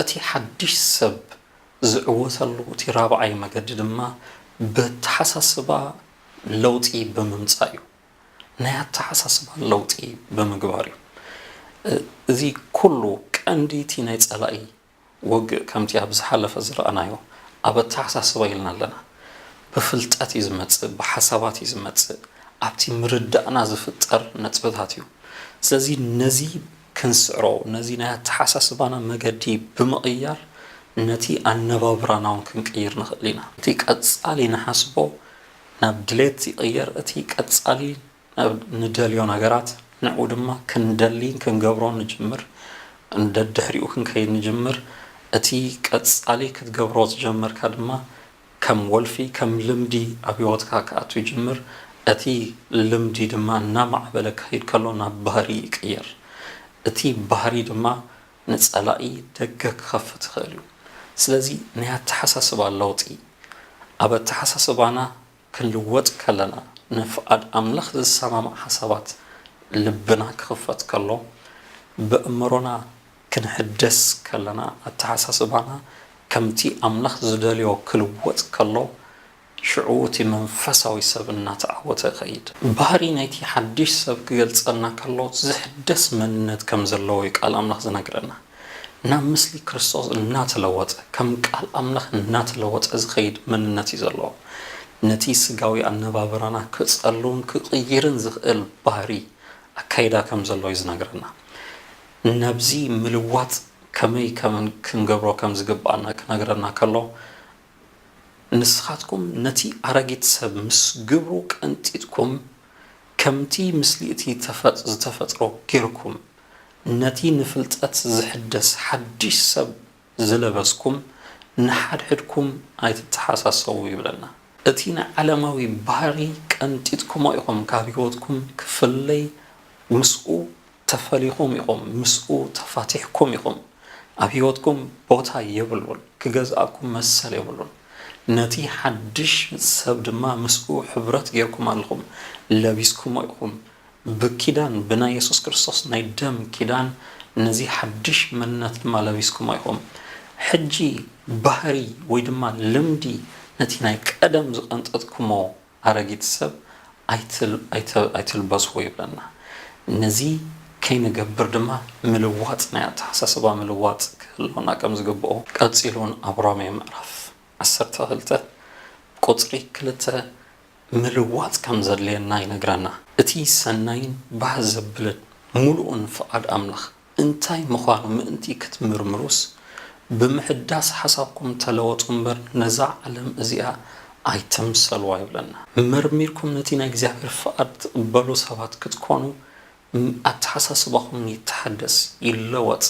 እቲ ሓድሽ ሰብ ዝዕወተሉ እቲ ራብዓይ መገዲ ድማ በተሓሳስባ ለውጢ ብምምጻእ እዩ። ናይ ኣተሓሳስባ ለውጢ ብምግባር እዩ። እ-፣ እዚ ኩሉ ቀንዲ እቲ ናይ ጸላኢ ወግእ ከምቲ ኣብ ዝሓለፈ ዝረኣናዮ ኣብ ኣተሓሳስባ ኢልና ኣለና። ብፍልጠት እዩ ዝመጽእ፣ ብሓሳባት እዩ ዝመጽእ፣ ኣብቲ ምርዳእና ዝፍጠር ነጥብታት እዩ። ስለዚ ነዚ ክንስዕሮ፣ ነዚ ናይ ኣተሓሳስባና መገዲ ብምቕያር ነቲ ኣነባብራና እውን ክንቅይር ንኽእል ኢና። እቲ ቀጻሊ ንሓስቦ ናብ ድሌት ይቕየር፣ እቲ ቀጻሊ ናብ ንደልዮ ነገራት ንዕኡ ድማ ክንደሊ ክንገብሮ ንጅምር፣ ደድሕሪኡ ክንከይድ ንጅምር። እቲ ቀጻሊ ክትገብሮ ዝጀመርካ ድማ ከም ወልፊ፣ ከም ልምዲ ኣብ ህይወትካ ክኣቱ ይጅምር። እቲ ልምዲ ድማ እናማዕበለ ክኸይድ ከሎ ናብ ባህሪ ይቅየር። እቲ ባህሪ ድማ ንጸላኢ ደገ ክኸፍት ይኽእል እዩ። ስለዚ ናይ ኣተሓሳስባ ለውጢ፣ ኣብ ኣተሓሳስባና ክንልወጥ ከለና፣ ንፍቓድ ኣምላኽ ዝሰማማዕ ሓሳባት ልብና ክኽፈት ከሎ፣ በእምሮና ክንሕደስ ከለና፣ ኣተሓሳስባና ከምቲ ኣምላኽ ዝደልዮ ክልወጥ ከሎ፣ ሽዑ እቲ መንፈሳዊ ሰብ እናተዓወተ ይኸይድ። ባህሪ ናይቲ ሓድሽ ሰብ ክገልጸልና ከሎ፣ ዝሕደስ መንነት ከም ዘለዎ እዩ ቃል ኣምላኽ ዝነግረና። ናብ ምስሊ ክርስቶስ እናተለወጠ፣ ከም ቃል ኣምላኽ እናተለወጠ ዝኸይድ መንነት እዩ ዘለዎ። ነቲ ስጋዊ ኣነባብራና ክጸልውን ክቕይርን ዝኽእል ባህሪ ኣካይዳ ከም ዘሎ እዩ ዝነግረና። ናብዚ ምልዋጥ ከመይ ከም ክንገብሮ ከም ዝግብኣና ክነግረና ከሎ፣ ንስኻትኩም ነቲ ኣረጊት ሰብ ምስ ግብሩ ቀንጢጥኩም፣ ከምቲ ምስሊ እቲ ተፈጥ-፣ ዝተፈጥሮ ጌርኩም፣ ነቲ ንፍልጠት ዝሕደስ ሓድሽ ሰብ ዝለበስኩም፣ ንሓድሕድኩም ኣይትተሓሳሰቡ ይብለና። እቲ ንዓለማዊ ባህሪ ቀንጢጥኩሞ ኢኹም፣ ካብ ህይወትኩም ክፍለይ ምስኡ ተፈሊኹም ኢኹም፣ ምስኡ ተፋቲሕኩም ኢኹም። ኣብ ህይወትኩም ቦታ የብሉን፣ ክገዝኣኩም መሰል የብሉን። ነቲ ሓድሽ ሰብ ድማ ምስኡ ሕብረት ጌርኩም ኣለኹም፣ ለቢስኩሞ ኢኹም። ብኪዳን፣ ብናይ የሱስ ክርስቶስ ናይ ደም ኪዳን፣ ነዚ ሓድሽ መንነት ድማ ለቢስኩሞ ኢኹም። ሕጂ ባህሪ ወይ ድማ ልምዲ፣ ነቲ ናይ ቀደም ዝቐንጠጥኩሞ ኣረጊት ሰብ ኣይትል-፣ ኣይተ-፣ ኣይትልበስዎ ይብለና። ነዚ ከይንገብር ድማ ምልዋጥ፣ ናይ ኣተሓሳስባ ምልዋጥ ክህልወና ከም ዝግብኦ፣ ቀጺሉ እውን ኣብ ሮሜ ምዕራፍ ዓሰርተ ክልተ ቁጽሪ ክልተ ምልዋጥ ከም ዘድልየና ይነግረና። እቲ ሰናይን ባህ ዘብልን ምሉእን ፍቓድ ኣምላኽ እንታይ ምዃኑ ምእንቲ ክትምርምሩስ፣ ብምሕዳስ ሓሳብኩም ተለወጡ እምበር፣ ነዛ ዓለም እዚኣ ኣይትምሰልዋ ይብለና። መርሚርኩም ነቲ ናይ እግዚኣብሔር ፍቓድ ትቕበሉ ሰባት ክትኮኑ፣ ም-፣ ኣተሓሳስባኹም ይተሓደስ፣ ይለወጥ።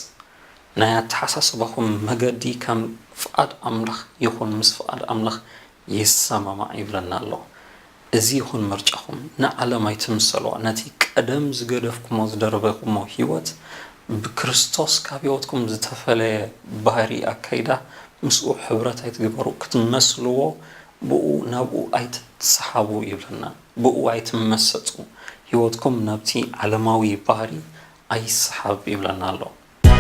ናይ ኣተሓሳስባኹም መገዲ ከም ፍቓድ ኣምላኽ ይኹን፣ ምስ ፍቓድ ኣምላኽ ይሰማማዕ ይብለና ኣሎ። እዚ ይኹን ምርጫኹም፣ ንዓለም ኣይትምሰልዋ። ነቲ ቀደም ዝገደፍኩሞ፣ ዝደርበኩሞ ህይወት፣ ብክርስቶስ ካብ ህይወትኩም ዝተፈለየ ባህሪ ኣካይዳ፣ ምስኡ ሕብረት ኣይትግበሩ። ክትመስልዎ፣ ብኡ፣ ናብኡ ኣይትሰሓቡ ይብለና። ብኡ ኣይትመሰጡ። ህይወትኩም ናብቲ ዓለማዊ ባህሪ ኣይሰሓብ ይብለና ኣሎ።